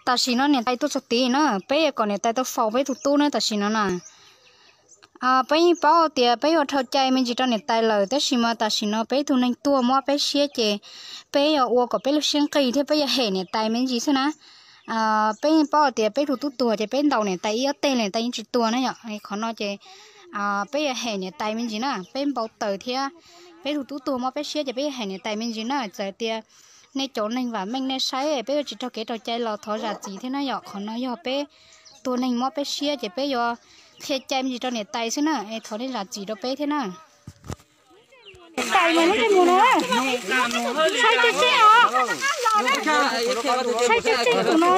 Tam sim no niam tais tuaj txog tid na, peb yuav kom niam tais tau faus peb tus tub na tam sim no na. Peb yeej paub tias peb yuav dhau cai me ntsis rau niam tais lawm, tab sis mas tam sim no peb tug neeg tuag mob peb siab ces peb yuav ua kom peb lub siab nqig thiab peb yuav hem niam tais me ntsis xwb na. Peb yeej paub tias peb tug tub tuag ces peb ntaus niam tais ib ob teg niam tais yeej tsis tuag na yom. Qhov no ces peb yuav hem niam tais me ntsis na, peb npau taws thiab peb tug tub tuag mob peb siab ces peb yuav hem niam tais me ntsis na. Txawm tias nej cov neeg vam meej nej saib peb yuav tsis raug kev raug cai los thov zam txim thiab na yom. Qhov no yog peb tus neeg mob peb siab ces peb yuav qhia cai me ntsis rau niam tais xwb na, es thov nej zam txim rau peb thiab na. Tais mas lub ntsej muag no, saib tseeb tseeb os, saib tseeb tseeb tus no.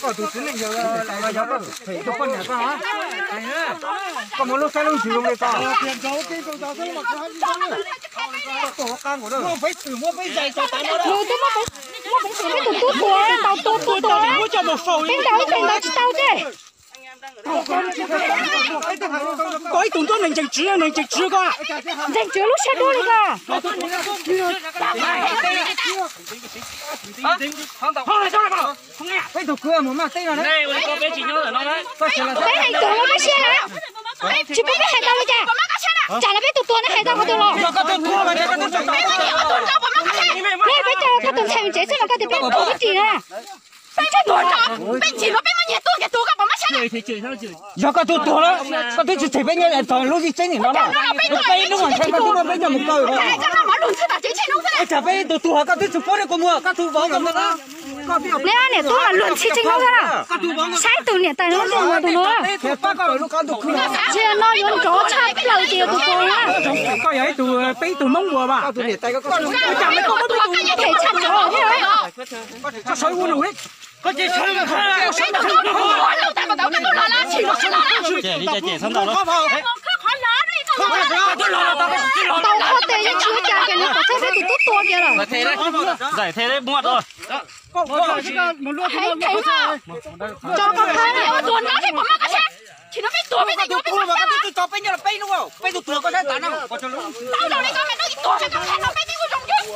Koj tus txiv neej yawg los yog koj them tus poj niam koj, koj muaj lub saib lub ntsws zoo li koj. Nws twb muaj peev xwm peb tus tub tuag tau tua tua tua, peb ntaus ib teg ntaus tsis tau ces. Koj ib tug ntuj neeg ntseeg tswv, neeg ntseeg tswv koj. Ntseeg tswv lub siab dub li koj. Peb tus kwv mus maj teb no, peb hais tuag los peb siab na, tsis pub peb hais tau li cas. Tsam no peb tus tuag no hais tau qhov twg los? Ne peb coj koj tus ntxhais tsev xwb mas koj tias peb tuag peb ris na. Peb tuag, peb tsis tuag peb muab nyiag tuag kiag tus koj pom mab sab. Yog koj tus tuag lawm, koj twb tsis them peb nyob txog lub zim tseeb nim no na. Peb hnub mas ntshai koj twb muab peb coj mus kaw. Tsam peb tus tuag koj twb tsis pub rau kuv mus, koj tus vauv. Neb niam tub mas luag ntxhi tseeb hnub xwb. Saib tus niam tais no tus no. Tsis no yuav nrov tshaj plaws ces yog tus tuag na. Koj yog ib tug, peb ib tug Hmoob ua mas. Koj tshaj tsov thiab. Tau qhov tes yeej tsis ua cas ces nws kom txhob peb tus tub tua kiag lawm.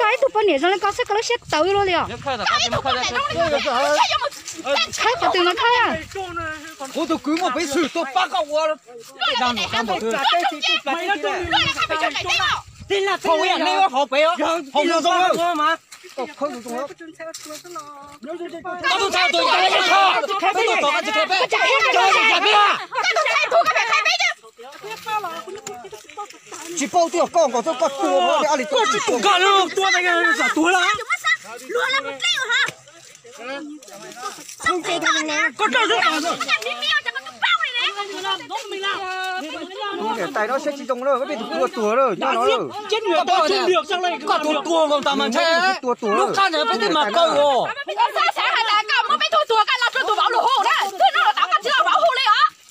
Koj ib tug poj niam zoo li koj xwb koj lub siab tawv luaj li os. Khawb qhov twg no khawb. Kuv tus kwv muaj peev xwm tuaj pab koj ua. Hauv pem, hauv zoo. Tsis paub twb yog koj nkaus xwb koj tua, a li koj tsis tua. Koj tuag lawm. Tus niam tais no siab tsis zoo lawm, koj peb tus tua tuag lawm nyob no lawm. Koj tus tuag nkaus tas mas ntshai. Tus tuag tuag lub qab ntawd peb twb mas kaw os.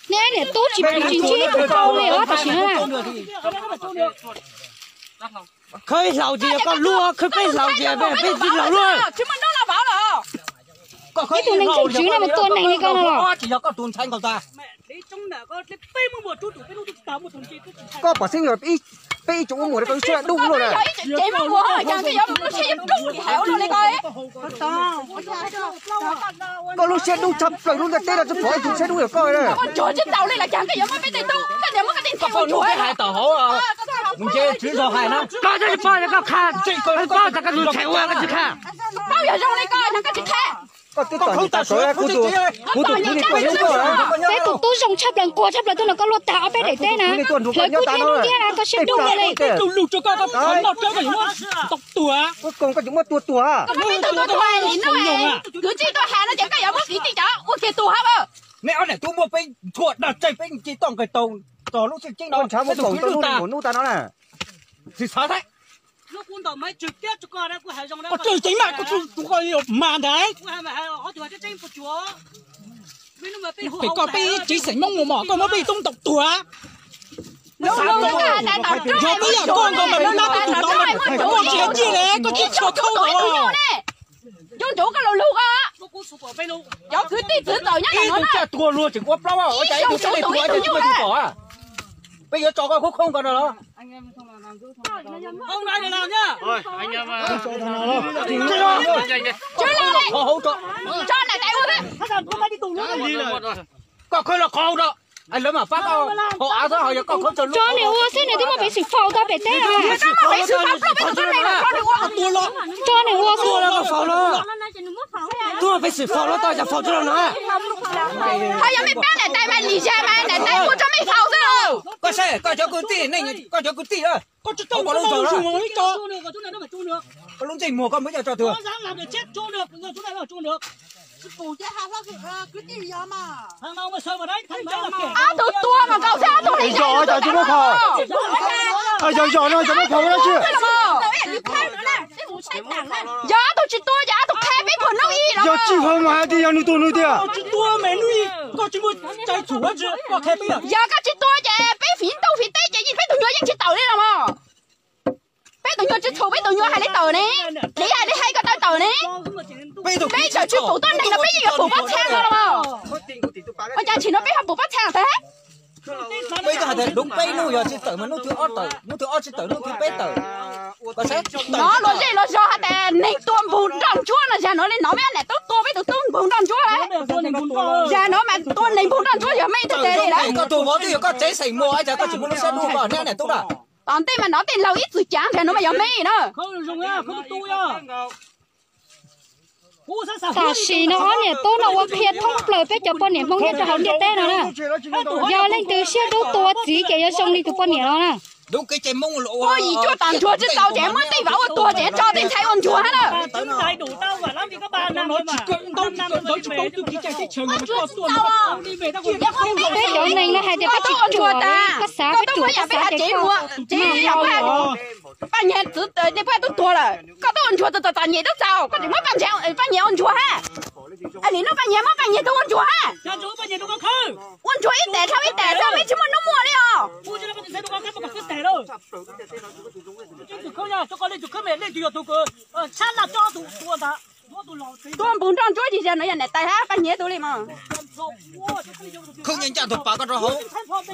Neb niam tub tsis pub tsis ntsib tus tau li os tam sim no. Khawb ib hlaus ces yog koj luag, khawb peb hlaus ces peb tsis laus luaj. Ib tug neeg tseem tswv no mus tua neeg li koj no los. Tsis yog koj tus ntxhais nkaus tas. Koj pom xeeb yog peb ib tsoom muam koj lub siab dub luaj na. Koj lub siab dub tshaj plaws lub ntiaj teb no tsis pom ib tug siab dub yog koj na. Koj tsis pom koj qha, koj tsis pom koj tus ntxhais ua koj tsis qha. Koj twb tau niam tais kawg, kuv tus, kuv tus kwv li tuaj hlub koj. Peb tus tub zoo tshaj plaws, nquag tshaj plaws tuaj nrog koj luaj tag ob peb daim teb na. Hlawv kuv tes lub ntiaj na koj siab dub li. Kwv tsis tuaj hais no ces koj yuav muab kwv tij cov ua kiag tus hab. Neb ob niam tub muab peb tshuaj dag tsaig peb nce toj nqes taug txog lub tseem ceeb no, ntshav muab kaum tau lub hnub tas no na. Tsis xav thiab. Koj tseem ceeb mas koj tsis tus koj mas ntag. Pem koj peb tsev xeem Hmoob mus mos koj muab peb tub ntaus tuag. Yog koj yam koj nkaus mas lub nab koj tus tod, koj tsis hais tiag li, koj tsis tshua khaub nkaus. Cov ntsuav koj lug lug ko, cov kwv tij txwv txawm nyob ntawm no na. Ib tug caj tuag luag tseem ua plaub, ua cas ib tug caj tuag ib tug caj tuag tom. Peb yuav tso koj khaub khaub nkaus no los? Qhov hauv tso. Koj khawb los qhov hauv tso. Lawv mam pab koj haus av xwb, ho yog koj khawb tso. Tso nws ua xwb, nws twb muaj peev xwm faus tau pem teb. Tso nws ua xwb. Twb muaj peev xwm faus los tau, cas faus tsis los no? Ho yog mej pab niam tais mas lim zag mas niam tais ua rau mej faus xwb. Koj saib koj cov kwv tij, koj cov kwv tij, koj tsis tau lub zaug, koj lub ntsej muag koj muab coj tso twg? Ob tug tuag mas nkaus xwb, ob tug li. Yog cas tsis muab khaus? Yog yog no cas muab khaus dab tsi? Yog ob tug tsis tuag ces ob tug qheb peb phom noob ib los. Yog tsis khaus mas hais tias yog nws tua nws tiag. Yog koj tsis tuag ces peb fiv ntuj fiv teb ces yeej peb tus nyuag yeej tsis tawm li los mas. Peb tus nyuag tsis txhaum, peb tus nyuag hais li tawm ne, li hais li hais koj tawm tawm ne. Peb txawm tsis pum tuab neeg los peb yeej yuav pum pob txha no los mas. Ua cas tsim no peb ho pum pob txha tag? Peb twb hais tias dub peb hnub, yog tsis tawm mas hnub thib ob tawm, hnub thib ob tsis tawm hnub thib peb tawm. Hnov luag zej luag zog hais tias neeg tua npug nroj ntsuab no, zag no li no peb niam tub tua peb tus tub npug nroj ntsuab lawm. Zag no mas tua neeg npug nroj ntsuab yog mej tug tes li lawm. Koj tus vauv twb yog koj tsev xeem muag, cas koj tsis muaj lub siab dub koj niam tub na? Tom ntej mas nov tej laug ib txwm cav, zag no mas yog mej na. Tam sim no ob niam tub no ua qhia thoob plaws peb cov poj niam Hmoob nyob rau hauv ntiaj teb no na. Yog leej twg siab dub tua txiv ces yuav zoo li tus poj niam no na. Puab yim cuaj tom ntsuag tsis tau ces muab tej vam ua tuag ces tso tej ntxhais ua ntsuag hab na. Peb cov neeg no hais tias peb tsis ruam, koj xav peb ruam koj xav ces koj. Paj Nyiag txwv nej pab tub tuag lawm, koj twb ua ntsuag txom txom nyem tub txaus, koj tseem muab Paj Nyiag ua ntsuag hab. Nim no Paj Nyiag muab Paj Nyiag tug ua ntsuag hab. Ua ntsuag ib tes dhau ib tes xwb, peb tsis muaj hnub muaj li os. Tua npug nroj ntsuab ces zag no yog niam tais hab Paj Nyiag tug li mas. Khawb nyiaj ncaj tus pas koj rau hauv,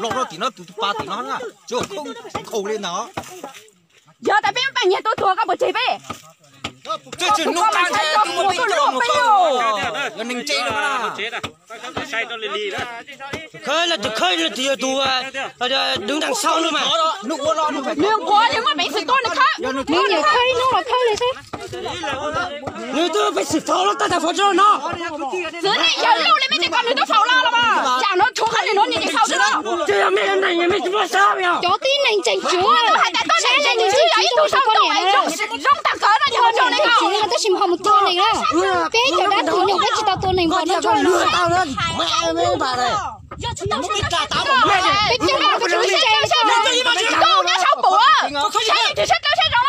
los rau tim no tus pas tim no na, tsis khawb khaus li ntawd. Yog tas peb muab Paj Nyiag tub tuag koj puas tseg peb? Tsis hnub qab ntshai tus muaj peb coj mus khaws, yog neeg ntse no na. Khawb los tus khawb los tus yog tus đứng đằng sau no mas. Nws qhuav, nws muaj peev xwm tuag nws khawb. Nws nyiam khawb ib hnub los khawb li xwb. Nws twb peev xwm faus los tab tas faus tsis los no. Txwv nej yawg luj li mej tsis kom nws tub faus los los mas. Tsam no tshuav qhov nws nuav nws tsis faus xwb los. Cov tib neeg tseem tshuav, saib leej twg tsis zoo tus poj niam no. Zoo tag kawg no yog zoo li no, tab sis ho mus tua neeg na. Peb cov dab tsi nyuam peb tsis tau tua neeg npaum no. Peb coob, peb tsis tsev, koj nyob saum pum, saib yeej tsis saib dawb saib zoo.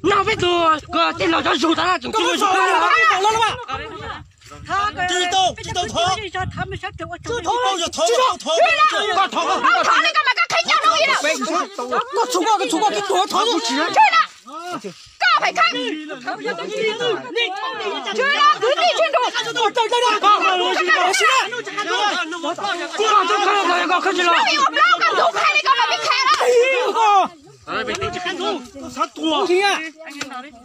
No peb tus tej laus cov zug tas tseem Koj thov li koj mas koj qhia nyob no ib lawm. Koj txhum koj, koj txhum koj, koj tuag thov ntswg na. Koj pheej khawb. Ntswg na, kwv tij ntswg nrug. Ua plaub koj ntug qhia li koj mas pib qhia na.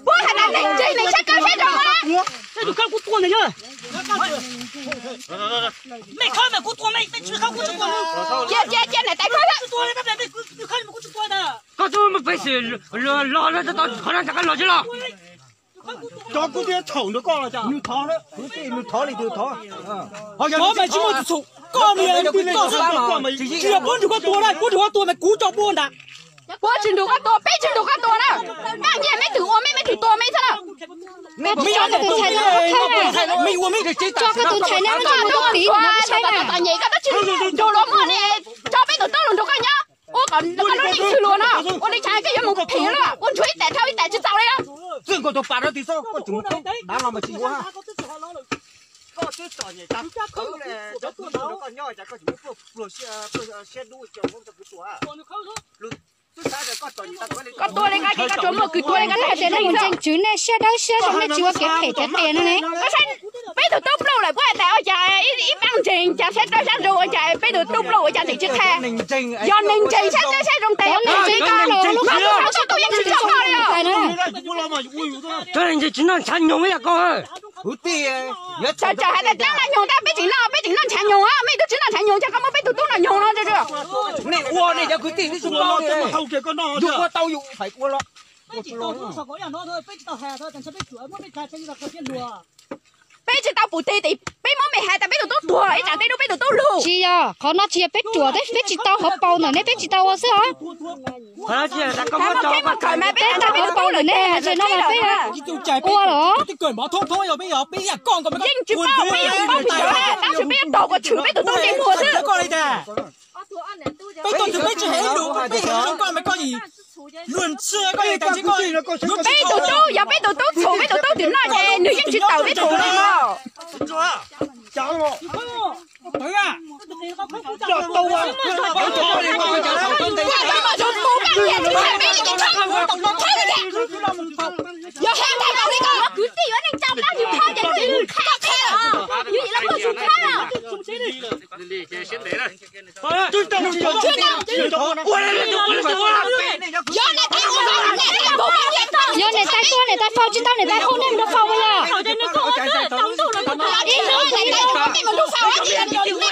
Puab has tas neeg ntseeg neeg saib kawg saib zoo na. Cia, cia, cia niam tais khawb xwb. Koj twb muaj peev xwm los, los tau qhov no rov qab los tsis los? Cov kuv twb txhaum nrog koj los cas? Nws thov, nws thov li tus thov. Thov mas tsis muaj tus txhaum, koj niag koj xwb, koj mas tsis yog puab nrug koj tua na, puab nrug koj tua mas kuv tso puab ntag. Puab tsis nrug koj tua, peb tsis nrug koj tua na. Paj Nyiag meb twb ua meb, meb twb tua meb xwb na. Meb ua meb, meb ua meb tsis tas, koj tus ntxhais neb muab tua txom nyem, koj twb tsis nrug luag muaj li, tso peb tus tub los nrug koj nyob. Ua kom koj lub neej swb luag no, ua li cas koj yuav mus phem lawm, ua ntsuag ib tes dhau ib tes tsis txaus li. Txij nkaus tus pas rau tim xwb, koj tseem mus dav los mas tsis yuav. Koj twb txom nyem tag, koj nyob cas koj tsis muab pluag siab dub coj Hmoob rau kuv tua? Koj tua li nqa kiag, koj tsuas muaj kws tua li nqa, hais tias nej mus ntseeg tswv nej siab dawb siab zoo nej tsis ua kev phem kev qias no ne. Peb tus tub pluag lawm puas hais tias ua cas ib pab ntseeg cas siab dawb siab zoo ua cas peb tus tub pluag ua cas nws tsis qhia. Yog neeg ntseeg siab dawb siab zoo tes, neeg ntseeg koj los lub qab lub hau siab tub yeej tsis txog koj li os. Tsis noj ntshav nyoos ib yam koj. Txawm txawm hais tias dlaab no nyoog tab peb tseem noj, peb tseem noj ntshav nyoos, mej tub tsis noj ntshav nyoos cas koj muab peb tug tub no nyoog no. Nej ua nej cov kwv tij nej tsis ua, yus ua tau yus feem ua los. Peb tsis tau pum teg tes peb muab mej hais tas peb tus tub tuag ib tsam tej hnub peb tus tub lug. Tsis yog, qhov no tsis yog peb ruam, peb tsis tau hauv paus ntawm nej, peb tsis tau ua xwb os. Peb tsis tau hauv paus ntawm nej, hais tias no mas peb ua los. Yeej tsis paub, peb yeej paub tsis tau, tab sis peb yuav tog kuas tshwm peb tus tub ntsej muag xwb. Peb tus tub, yog peb tus tub txhum peb tus tub twm noj ces nws yeej tsis tawm peb txhum li mog. Yog hais tias koj li koj kwv tij yuav neeg tsa plab nws qhov ces koj qhia os, yus yim los muaj tsum qhia os. Yog nej tais ua, yog nej tais tuaj nej tais faus tsis tau nej tais hu nej mus rau faus yog. Ib hnub nej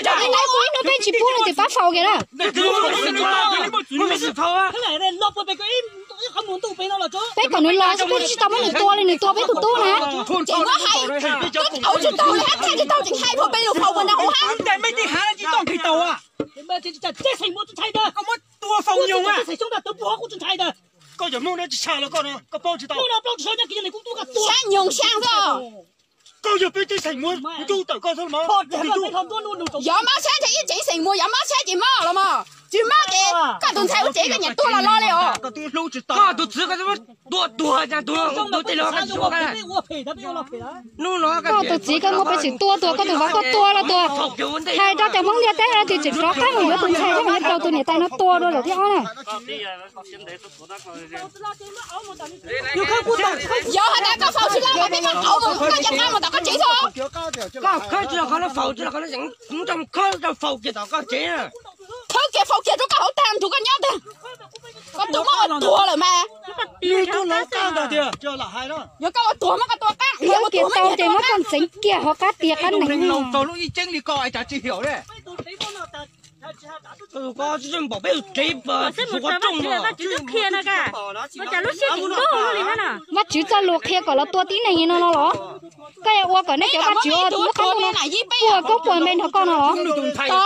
tais ua ib hnub peb tsis pub nej tais pab faus kiag na. Peb kom nws los xwb peb tsis tau muab nws tua li, nws tua peb tus tub na. Tseem muab hais, twb tau tsis tau li hab, thaj tsis tau tseem hais pog peb lus faus puas nrog ua hab. Koj muab tua faus nyoos a. Koj cov Hmoob no tsis tshaj los koj no, koj paub tsis tau. Sab nyoos sab xwb. Koj yog peb tsev xeem muas ncuj tawm koj xwb los mas. Yog mab sab ces ib tsev xeem muas yog mab sab ces mob los mas. Tsis mob ces koj tus ntxhais ua tsev koj nyiam tua los los li os. Koj tus txiv koj tua tuag cas tus tus tej los koj tsis ua. Hnub no koj tus txiv koj muab peb tseem tua tuag, koj tus vauv koj tua los tuag. Hais rau cov Hmoob ntiaj teb hais tias tseem rov qab mus yuav tus ntxhais thiab mus yuav tau tus niam tais no tua dua lawm thiab os na. Yog hais tias koj faus tsis laj mas peb muab qauv mus, koj cov qab mus tom koj tsev xwb. Koj khawb tsis los qhov no faus tsis los qhov no, kuv nrog khawb rau faus kiag tom koj tsev. Khawb kiag faus kiag rau koj hauv tag nrho koj nyob tag. Koj tus muab ua tuag lawm mas. Yog koj ua tuag muab koj tua qab, yog ua tuag muab tau ces muab koj ntxeev kiag hauv qab tiag qab neeg. Lub ib ceeb li koj es cas tsis hiam li. Peb tus tsev, Vajtswv txoj lus qhia kom los tua tib neeg li no no los? Koj yuav ua kom nej cov Vajtswv lub qab ntuj no puas koob puas npe nrog koj no los?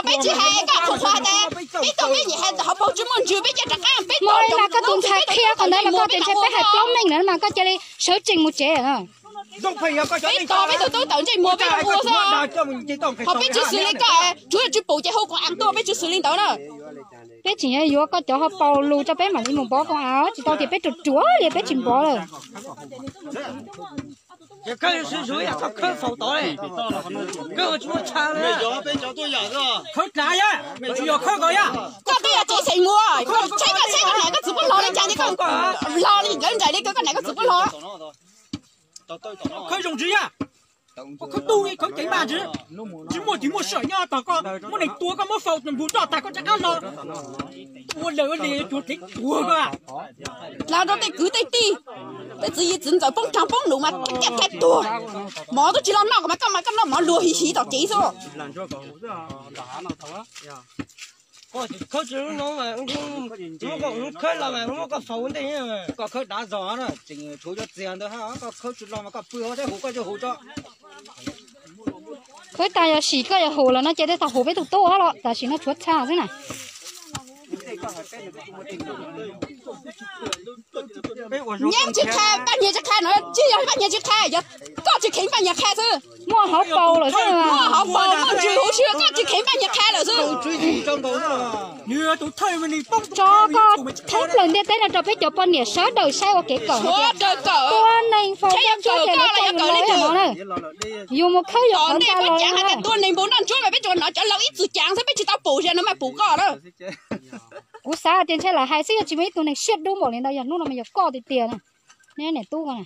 Peb tsis hais koj qhuas qhuas tas peb tuaj peb nyiam hais hauv paus tsis muaj ntsws peb cia rov qab peb tos mas koj tus ntxhais qhia qhov ntawd mas koj tias ntshe peb hais plaub meej lawm mas koj cia li sawv tsees mus tsev. Peb tos peb tus tub tawm ntsej muag peb ua xwb. Ho peb tsis xws li koj, tsuav tsis pum ces hu koom av tuaj, peb tsis xws li ntawd na. Peb tseem yuav yuav koj cov ho paus lus rau peb mam li mus npov koom av, tsis tau tias peb ruam ruam li peb tsis npov lawm. Ces koj yuav swm zuv yam koj khawb faus tod li, koj tsis muaj chaw li. Khawb dlav yam, tsis yog khawb ko yam. Koj twb yog tsev xeem muas, koj tsheb koj tsheb koj niam koj txiv puab hlo li cas ces koj hlo li lawv nraim li koj niam koj txiv puab hlo. Khawb zoo ntsis yam, khawb tub li khawb ceev mas ntsis, tsis muaj tsis muaj sij hawm nyob tos koj muab neeg tua koj muab faus mus roj tag koj rov qab hlo. Ua lawm ua li cuag kev tuag koj. Dlav rau tej kwv tej tij, tej txiv yij txiv ntxawm poob rag poob num mas caj cai tuag. Mov twb tsis los noj mas koj mas koj noj mov luag hiv hiv tom tsev xwb. Koj tsis khawb tsis lub no mas, koj khawb los mas muab koj faus ua ntej. Koj khawb dav zog na, tseem tshuav cov txiag ntawd hab, koj khawb tsis los mas koj pw hauv thiab hu koj coj hu tso. Khawb tas yog sim koj yuav hu los no ces tej tau hu peb tus tub los tam sim no tshuav txha xwb na. Nyab tsis qha, Paj Nyiag tsis qha no, tsis yog Paj Nyiag tsis qha, yog koj tsis kheev Paj Nyiag qha xwb. Muaj hauv paus lawm xwb. Muaj hauv paus, muaj ntsws huv si, koj tsis kheev Paj Nyiag qha lawm xwb. Tso koj thoob plaws ntiaj teb no rau peb cov poj niam sawv daws saib ua kev kawm. Sawv daws kawm. Tua neeg faus npaj ntsuab ces lawv coj yus los no na. Yus mus khawb yus qhov ncauj los no na. Tua neeg npus noj ntsuab mas peb tsuas hnov cov laus ib txwm cav xwb, peb tsis tau pum, zaum no mas pum koj na. Kuv xav tias ntshe lawv hais xwb, yog tsis muaj ib tug neeg siab dub npaum li ntawd, yog hnub no mas yog koj tiag tiag na. Neb niam tub ko na.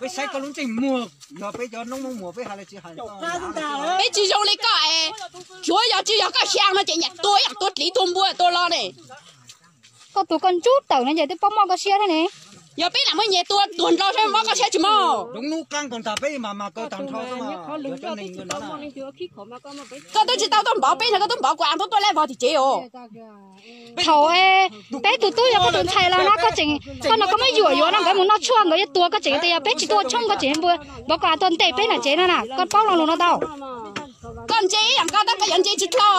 Peb saib koj lub ntsej muag, yog peb cov noob muag peb hais li tsis hais. Peb tsis zoo li koj es, tsuav yog tsis yog koj xyaa no ces nyias tua ib yam tua dliv tua npua tua lo ne. Koj tus koj ntsub tawm no ces twb paub mob koj siab thiab ne. Yog peb lam muab nyias tua tuag nrho saib mob koj siab tsis mob. Hnub qab nkaus ntag peb mas mas kaw tag nrho. Koj twb tsis tau tuaj npov peb no, koj tuaj npov kuv, tuaj tuaj lej vog tim tsev os. Thaum peb tus tub yog koj tus ntxhais los no koj tseem, koj no koj muab yuam yuav no nkawd mus noj tshuaj nkawd yuav tua koj tseem tias yog peb tsis tuaj tshoob koj tseem npua, npov koj tuaj ntes peb nram tsev no na, koj paub lo lus no tau. Koj ntse ib yam nkaus tab koj yuav ntse tsis dlhau.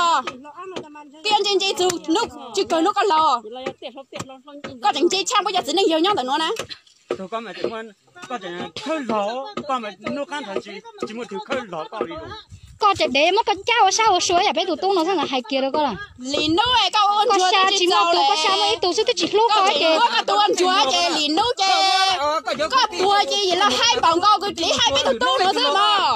Koj yuav ntse ntse txug hnub tsis kawg hnub koj laus. Koj tseem ntse tshaj puab cov txiv neej yawg nyob ntawm nuav na. Koj tseem khawb log, koj mas hnub qab ntawd tsis muaj tus khawb log koj li. Koj tseem dev muab koj cab ua sab ua sua yam peb tus tub no xwb ntawd hais kiag rau koj. Lim nub koj ua ntsuag xya tsis muaj tus, koj xya muaj ib tug xwb twb tsis hlub koj ces. Koj ua ntsuag ces lim nub ces koj tuag ces yim los hais npaum nkaus kws dliv hais peb tus tub no xwb mog.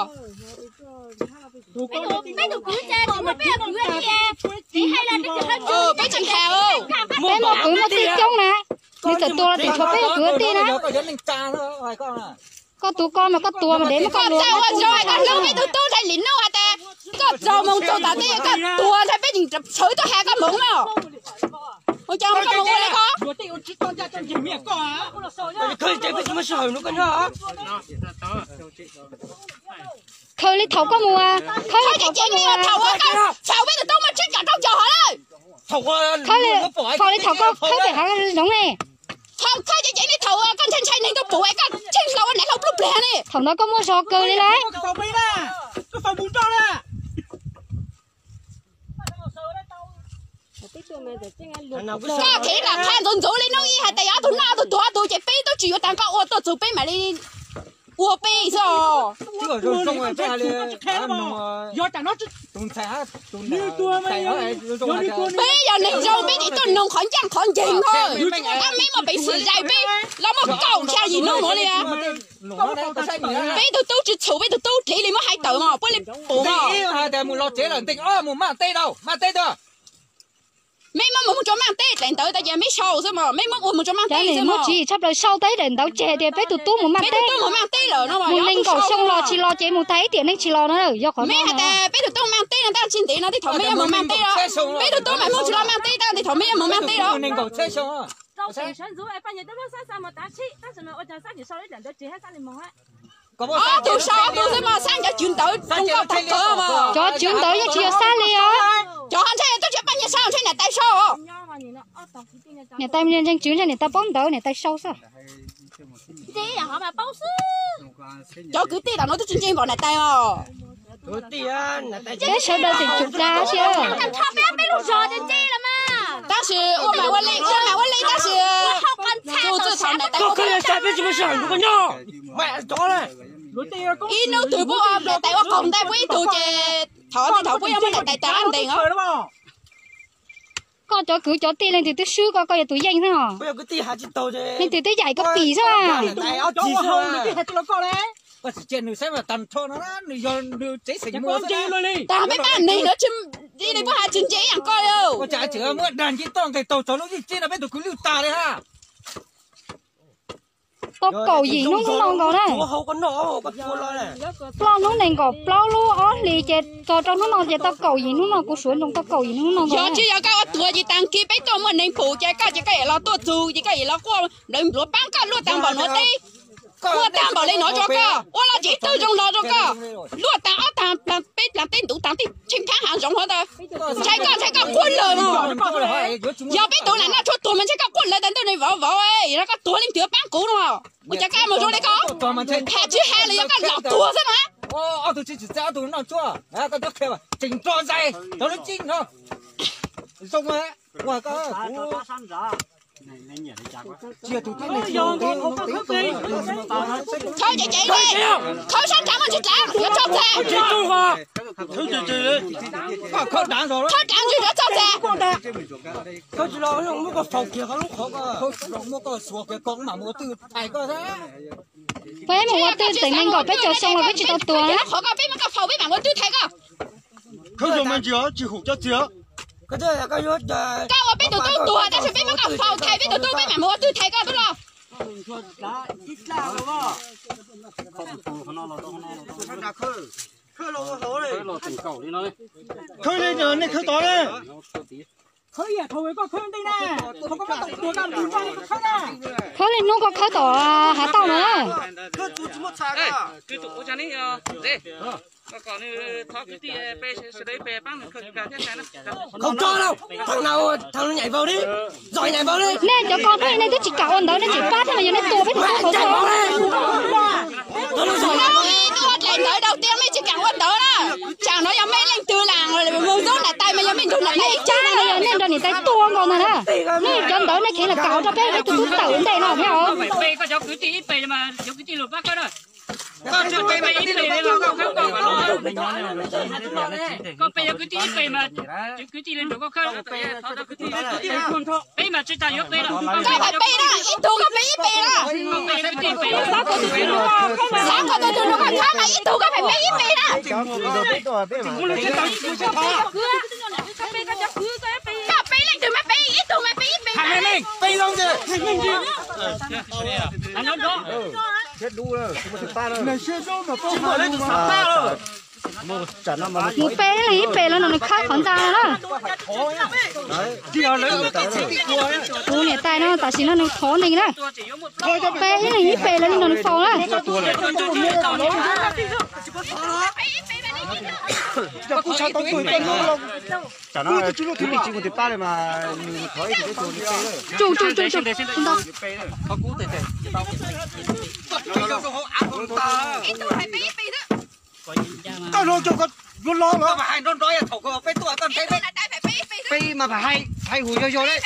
Peb tus kwv ces tsis muaj peb tus kwv dliv hais los peb tsis hais. Peb muaj kwv muaj tij coob na, nws txawm tuag los tseem tshuav peb tus kwv tij na. Koj tus koj mas koj tuag mas dev muab koj luag. Koj ua zoo koj hlub peb tus tub ntshai lim nub hais tias koj txaus moog txaus tas tej koj tuag ntshai peb tseem tshawv tuaj has koj moov na. Ua cas koj moog ua li ko? Khaws li thaum koj mus, khaws li thaum koj mus, thaum peb tus tub muaj tsib caug rau caug hov lawm. Khaws li thaum koj khawb pem hav zoov ne. Thaum khaws ces ceev li thaum koj ntshai ntshai neeg tuaj pum es koj tsheej hlau ua nam hlau pluj plig ne. Thaum ntawd koj muaj zog kawg li lauj. Koj kheev lam qha ntxuv ntxuv li hnub ib hais tias yog ob tug noj ob tug tuag ob tug ces peb twb tsis yuav tas koj ua tuaj txug peb mam li ua peb xwb os. Peb yog neeg zoo peb tsis tuaj noog qhov ncaj qhov nceeg os. Tab meb muaj peev xwm zais peb los muaj kaum xya yim hnub nuav li. Peb tug tub tsis txhum peb tug tub dliv li muab hais tawm mog puab li pum mog. Meb muab mus mus rua Maaj Teb daim ntawv tas ces meb sau xwb mog, meb muab ua mus rua Maaj Teb xwb mog. Tsis tshaj plaws sau tau ib daim ntawv tseg tias peb tug tub mus Maaj Teb, mus nees nkaum xyoo los tsis los ces mus tag ib tiam neej tsis los no yog qhov no. Meb hais tias peb tug tub Maaj Teb no tab tsis ntev no tej thaum meb yuav mus Maaj Teb os. Peb tug tub mas mus tsis los Maaj Teb tab tej thaum meb yuav mus Maaj Teb os. Ob tug sau ob tug xwb mog, xab cov cwv ntawv zoo nkauj tag kawg mog. Cov cwv ntawv yeej tsis yog xab li os. Cov ho ntshai tuaj tsis Paj Nyiag sau, ntshai niam tais sau. Niam tais ntseeg tswv ntshai niam tais paub ntawv niam tais sau xwb. Cov kwv tij tam nuav twb tsis ntseeg npaum niam tais os. Peb sawv daws tseem tsum dag si. Tab sis ua mas ua li, ua mas ua li tab sis txug txwj thaum niam tais ib hnub twg puab ua niam tais ua qaug ntais puab ib tug ces thaum thaum puab yuav muab niam tais tas qab ntees os. Koj cov kwv cov tij leej twg twb swb koj, koj yog tus yeej xwb os. Leej twg twb yaim koj pim xwb. Tas peb pab neeg no tsis li puab has tsis ntse ib yam koj li. Tau kaum yim hnub hnub no nkaus na. Ploj hnub nees nkaum plaub lub ob hlis ces txog rau hnub no ces tau kaum yim hnub no, kuv suav ntsoov tau kaum yim hnub no nkaus. Yog tsis yog koj ua tuag ces tag kis peb tuaj muaj neeg pum ces koj ces koj yuav los tuaj txug ces koj yuav los quaj nplawv npluav paab koj luaj tag npaum nuav teb, quaj tag npaum li no rua koj, ua los tsev twg zoo los rua koj, luaj tag ob tag peb plag teb ntuv tag tej tsheej khaab hav zoov hov ntawd. Ntshai koj, ntshai koj quaj lawm mog. Yog peb tug lam noj tshuaj tuag mas ntshai koj quaj lawm tas ntuj ne vauv vauv, yog koj tuag leej twg paab kuv no. Ua cas koj mus zoo li ko? Has tsis has los yog koj lam tuag xwb mas. Ob tug tsis txawj, ob tug noj tsuag, koj twb qhia tseem nrog zais rau lub cib no. Zoo ua koj kuv Khawb ceev ceev li, khawb sab nrad mas tsis dlav, yuav tso txhais. Khawb dlav ntsis yuav tso txhais. Peb mus ua twj teem nees nkaum peb caug xyoo los peb tsis tau tua na. Qhov koj peb muab koj faus peb mam ua twj thaiv koj. Khawb zoo me ntsis os, tsis hum cov txiag. Koj ua peb tus tub tuag tab sis peb muab koj faus thaiv peb tus tub, peb mam mus ua twj thaiv koj tub los. Khawb li nej khawb tod na. Khawb li hnub koj khawb tom hav tauj no na. Nej cov ko pheej nej twb tsis kam ua ntawd, nej tseem pab thiab mas yog nej tua peb tus tub tuag. Ua dlaim ntawd daus tias mej tsis kam ua ntawd na. Tsam no yog mej leej twg lam mus zaub nram tais mas yog mej nrug nram tais ib tsab no yog nej nrog niam tais tua nkaus ntag na. Nej cov ntawd nej kheev lam kam ua rau peb, peb tus tub tawm ntej no thiab os. Koj pe yog kwv tij ib pe mas, kwv tij li nrog koj khawb, peb mas tsis tas yuav pe los. Koj pe na, ib tug koj pe ib pe na. Xav kom tus twg nrog koj khawb mas ib tug koj pe ib pe na. Koj pe leej twg mas pe ib tug mas pe ib pe. Mus pe leeg ib pe los nws khawb qhov ntxa no na. Kuv niam tais no tam sim no nws thov neeg na. Pe ib leeg ib pe los nws faus na. Tsum tsum tsum tsum. Koj los cov koj yuav los los. Peb mas hais hais hum yog yog li.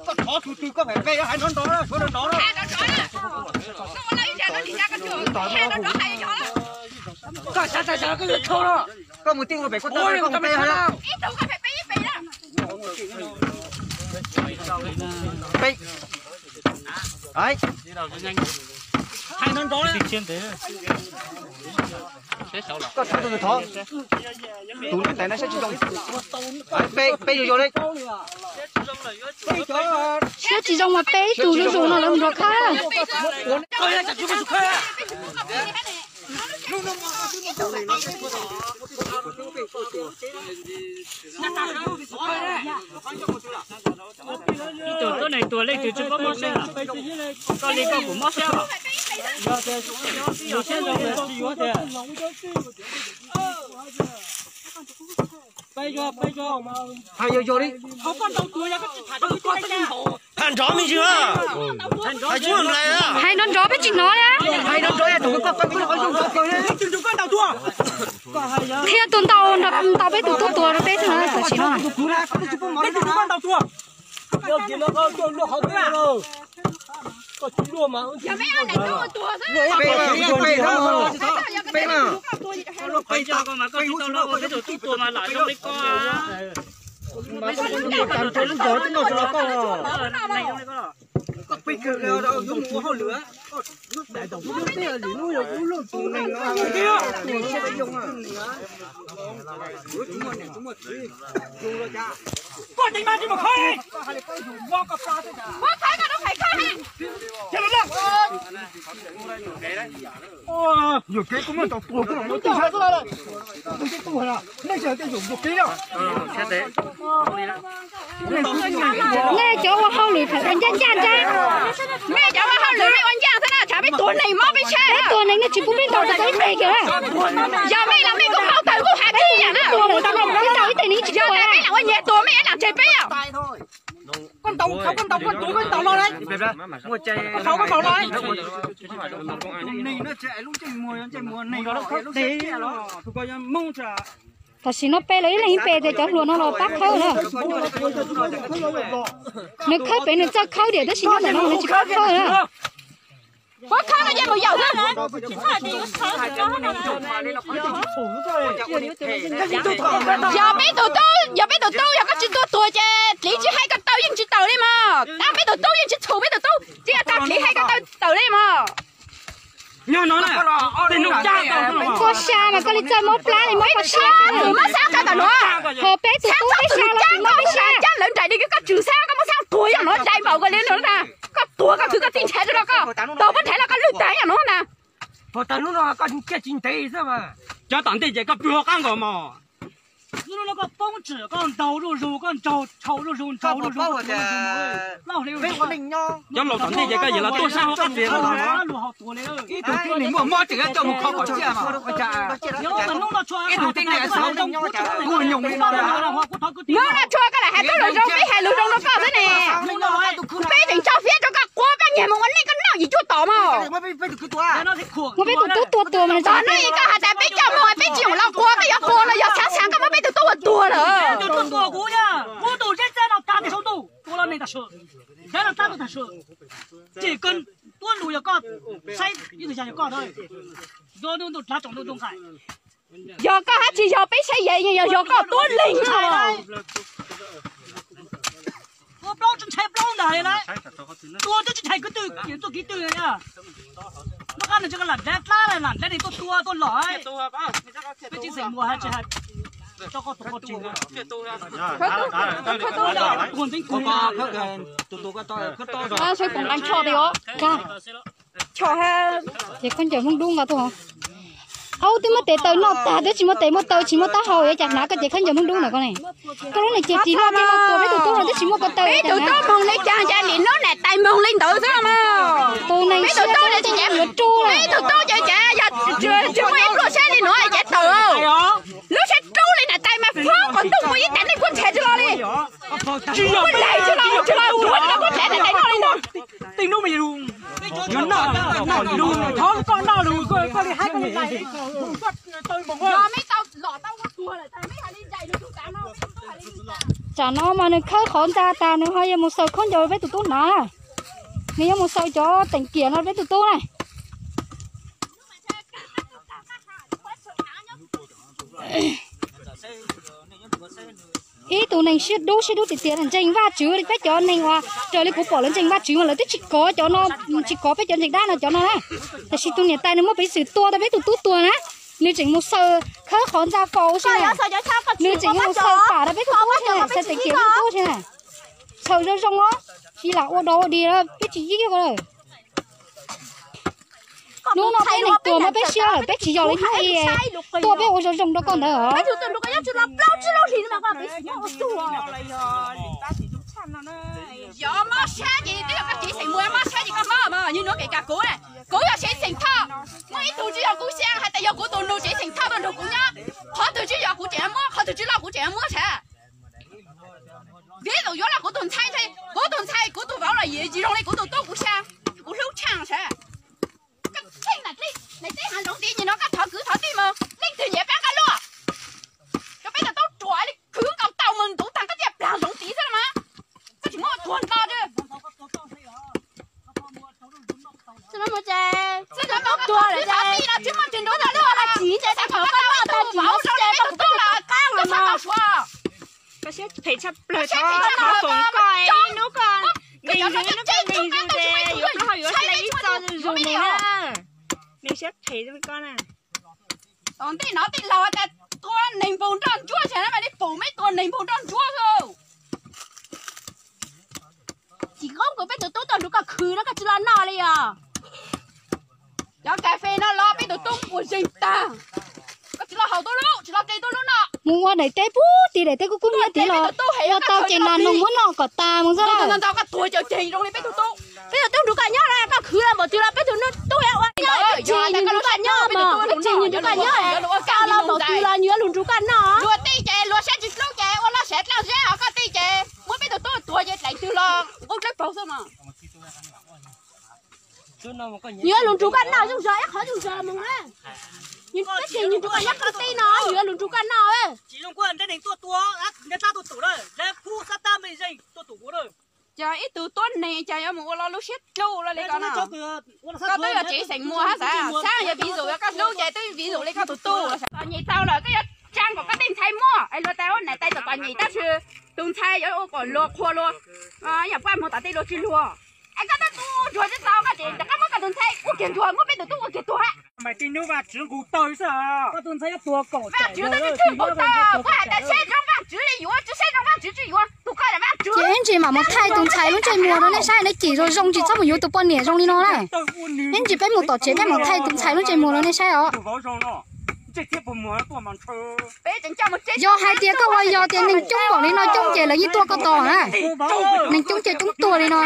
Koj thov tus twg koj hais pe, hais nrov nrov na, suav nrov nrov na. Koj xav tag xav koj yuav tshau no. Koj mus tij ua pem koj tau koj mus pe hais. Hais nrov nrov na. Koj thov tus thov. Tus niam tais no saib tsis zoo. Pe, pe yus yus li. Saib tsis zoo mas pe ib tug zuj zus no lawv mus nrog khawb. Ib tug tuab neeg tuag leej twg tsis paub mob siab, koj li koj kuj mob siab os. Hais yus yus li. Tham nrov me ntsis. Hais nrov nrov peb tsis hnov li. Hais nrov nrov yog tus koj qhia tus ntaus ntaus peb tus tub tuag rau peb xwb na tam sim no. Yuam kev kuv muaj tau tuag kuv los muaj tug hab xwb. Tus tub tuag na, nej tsis hais tej zaum yuam kev na. Nej cov ua hauj lwm ua ncaj ncaj ntag. Nej cov ua hauj lwm nej ua ncaj xwb na, tshav peb tuag neeg mob peb tshab. Peb tuag neeg nej tsis pub peb ntaus tau ib teg kiag na. Yog mej los mej kuj paub tawm kuj has tib yam na. Peb ntaus ib teg neeg tsis tuag. Yog peb lam ua nyias tuag mej lam tseg peb os. Tau koj ntaus koj tuav koj ntaus los lauj. Koj faus koj faus los. Tam sim no pe lawv ib leeg ib pe tias cov hluas no los pab khawb na. Nws khawb pem nws txawj khawb diam tab sis nyob ntawm no nws tsis pab khawb na. Puab khawb no yeej mus yaum xwb. Yog peb tus tub, yog peb tus tub yog koj tsis tuaj tuag ces dliv tsis hais koj tawm yeej tsis tawm li mog. Tab peb tus tub yeej tsis txhum peb tus tub, tsis yog tag dliv hais koj tawm tawm li mog. Koj xya mas koj li txawj mob plab li mob koj xya. Mob xab koj tam nuav. Ho peb tus tub peb xya los tsis mob peb xya. Cab lawv nraim li koj tsum xab koj mob xab tuag yog nuav dai npaum koj li no na. Koj tuag koj khwv koj txij nrhav rau koj, tau koj nrhav los koj lwj tag yog nuav na. Cov tom ntej ces koj pw hauv qab nkaus mog. Koj poob tsim koj ntaus zuj zus, koj ntaus tshau zuj zus, ntaus zuj zus, cov laus tom ntej ces koj yeej los tuaj sab hauv qab txiav. Ib tug tib neeg muaj mob tseem coj mus kho kom tsiaj mas ua cas, ib tug tib neeg xwb kuj nyoos li no. Hnub no tshua koj lam hais koj lus zoo, peb hais lus zoo rau koj xwb ne. Peb tseem tso fiab rau koj quav koj nyiag mus ua neej koj noj yim cuaj tom mog. Muab peb tus tub tua tuag mas. Txog hnub koj hais tias peb coj mus peb tsis yoom los quav, koj yuav quav los yog xav xav koj muab peb tus tub ua tuag lawm. Yog koj hab tsis yog peb saib yog, yog koj tuab leeg. Tua plaub tsis ntshai plaub ntag li na. Tua twb tsis ntshai kwv tw, txuj kev twg na. Nub qab nws tsis lam dlav dlaab lam dlaab neeg tuaj tua tuaj lom. Peb tsis xeem muas hab tsis hais, tso koj tus koj tsis muas. Saib poom nqaa ncho ti os. Ces khaub ncaws Hmoob Dub nqa tuaj. Aub, twb muab tes taw noj tag twb tsis muaj tes muaj taw tsis muaj taub hau, yuav cas hnav koj ces khaub ncaws Hmoob Dub ntawm koj ne. Koj lub niag ces ris loj tej loj tua peb tus tub no twb tsis muaj ko taw. Peb tus tub moog li cas, cas nim nub nam tais moog li ntawd xwb mas. Tus neeg siab dub ces yuav rub. Peb tus tub ces cas yog tsis muaj ib pluaj siab li nuav ces tawm. Lub siab rub li nam tais mas fob qhov ntuj muaj ib tag neeg puab nrhav tsis los li. Tsis yog peb tsis los tsis los tuag li no puab nrhav nam tais noj li no. Tej nub mas yuav noj, noj lus, thov koj noj lus, koj li haib koj li lais. Yog meb tau lom tau ua tuag lawm tas meb hais li ncaim nws tus kav no. Tsam no mas nws khawb qhov ntxa tas nws ho yuav mus xaws khaub ncaws peb tus tub hnav. Nws yuav mus xaws cov teem kiam no peb tus tub na. Ib tug neeg siab dub siab dub tiag tiag ntseeg Vajtswv li peb cov neeg uas raws li kuv pom lawv ntseeg Vajtswv mas lawv twb tsis kov cov no, tsis kov peb cov ntseeg dab no cov no na. Tab sis tus niam tais nws muaj peev xwm tua tau peb tus tub tuag na, nws tseem mus xaws khawb qhov ntxa faus xwb na. Nws tseem mus xaws pam rau peb tus tub xwb na, xaws teem kiam peb tus tub xwb na. Xaws zoo zoo os, tsis lam ua dog ua dig peb tsis yig lawm. Hnub no peb neeg tuag muab peb siab lawm, peb tsis yog li hnub i tuaj peb ua zoo zoo rau koj ntawd os. Yog mob sab ces twb yog koj tsev xeem muas mob sab ces koj mob mas, yog nuav kev kag kuv na, kuv yog tsev xeem Thoj, muaj ib tug tsis yog kuv xyaa hais tias yog kuv tus nus tsev xeem Thoj tuaj nrug kuv nyob, qhov twg tsis yog kuv tseem muab, qhov twg tsis loj kuv tseem muab sav. Vim tus yuav los kuv tus ntxhais, kuv tus ntxhais kuv tus vauv los yim zoo li kuv tus tub kuv xyaa, kuv hlub tshaj sav. Koj tsheej nam teb, nam teb hav zoov tid nim no koj thov kwv thov tij mus, leej twg nyiam pab koj luaj. Rau peb tau tub ruam li khwv nkaus tau mus ntuv tag koj thiaj plag zoov tid xwb los mas. Koj tsis muab tuag nto. Xwb no mus ces, xwb no mus tuag lawm ces, tsis muaj tus ntuv tau luaj los tsis ces, tau koj noj tau tsis muaj sib ces koj tus qab mas no. Koj siab phem tshaj plaws, thov foom koj ib hnub koj nqis zus ib hnub koj nqis zus ces yuav koj ho yuav hlais ib txoj zus mus na. Neeg siab phem koj na. Tom ntej no tij laug tas tua neeg npaug nroj ntsuab xwb na, mas li pum meb tua neeg npaug nroj ntsuab xwb. Tsis koob kuv peb tus tub tuaj nrug koj khwv no koj tsis los noj li os. Cov kas fes no los peb tus tub puas zeeg tag. Koj tsis los haus tuab lub, tsis los tes tuab lub noj. Mus ua daim teb pub tim daim teb kub kub nyiab tid los ua tau ces nas noog muab noj kom tas mus xwb na. Peb tus tub nrug koj nyob, koj khwv los npaum twg los peb tus tub ua nyob, tsis nrug koj nyob mas, tsis nrug koj nyob, koj los npaum twg los nws yuav lug nrug koj noj. Luag tej ces luag siab tsis hlub ces ua loj siab dlaab zeb, ho koj tej ces muab peb tus tub tuag ces Twg los ua dlawb paug xwb mas. Yuav lus nrug koj noj zoo zog ib qhov zoo zog mus na. Tab sis nws nrug koj nyob qhov teb no, yuav lus nrug koj noj. Ces ib tug tuab neeg ces yuav mus ua lo lub siab dlub lo li ko no. Koj twb yuav tsev xeem muag hab xav, xav yog vis zus yog koj hlub ces twb vis zus li koj tus tub. Tos nyem tau lawm koj yuav tsaa kom koj tej ntxhais muaj es luag tais ua niam tais tom tos nyem tab sis tus ntxhais yuav ua kom luag qhuas luag, yam paj muag tom tej luag tsis luag. Es koj twb tu ntsuag tsis tau koj ces koj muab koj tus ntxhais ua kiag ntsuag, muab peb tus tub ua kiag tuag. Mas tij nub Vaj Tswv nqus tawg xwb. Vaj Tswv twb tsis txwj nqus tawg, kuv hais tias saib zoo Vaj Tswv li yuav, tsis saib zoo Vaj Tswv tsis yuav, tus koj yog Vaj Tswv. Ces ib ntsis mam mus thaij tus ntxhais lub ntsej muag rau nej saib, nej cim zoo zoo tsis txhob mus yuav tus poj niam zoo li no na. Ib ntsis peb mus tom tsev peb mus thaij tus ntxhais lub ntsej muag rau nej saib os. Yog hais tias koj ua yog tias neeg coob npaum li no coob ces lawv yeej tuaj koj tos na. Neeg coob ces coob tuag li no.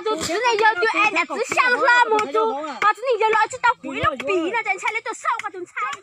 Tus txiv neej yawg twb es niam txiv sab hlo mus tus, ho txiv neej yawg los tsis tau kuv ib lub pim no ces ntshai li tuaj xauj koj tus ntxhais.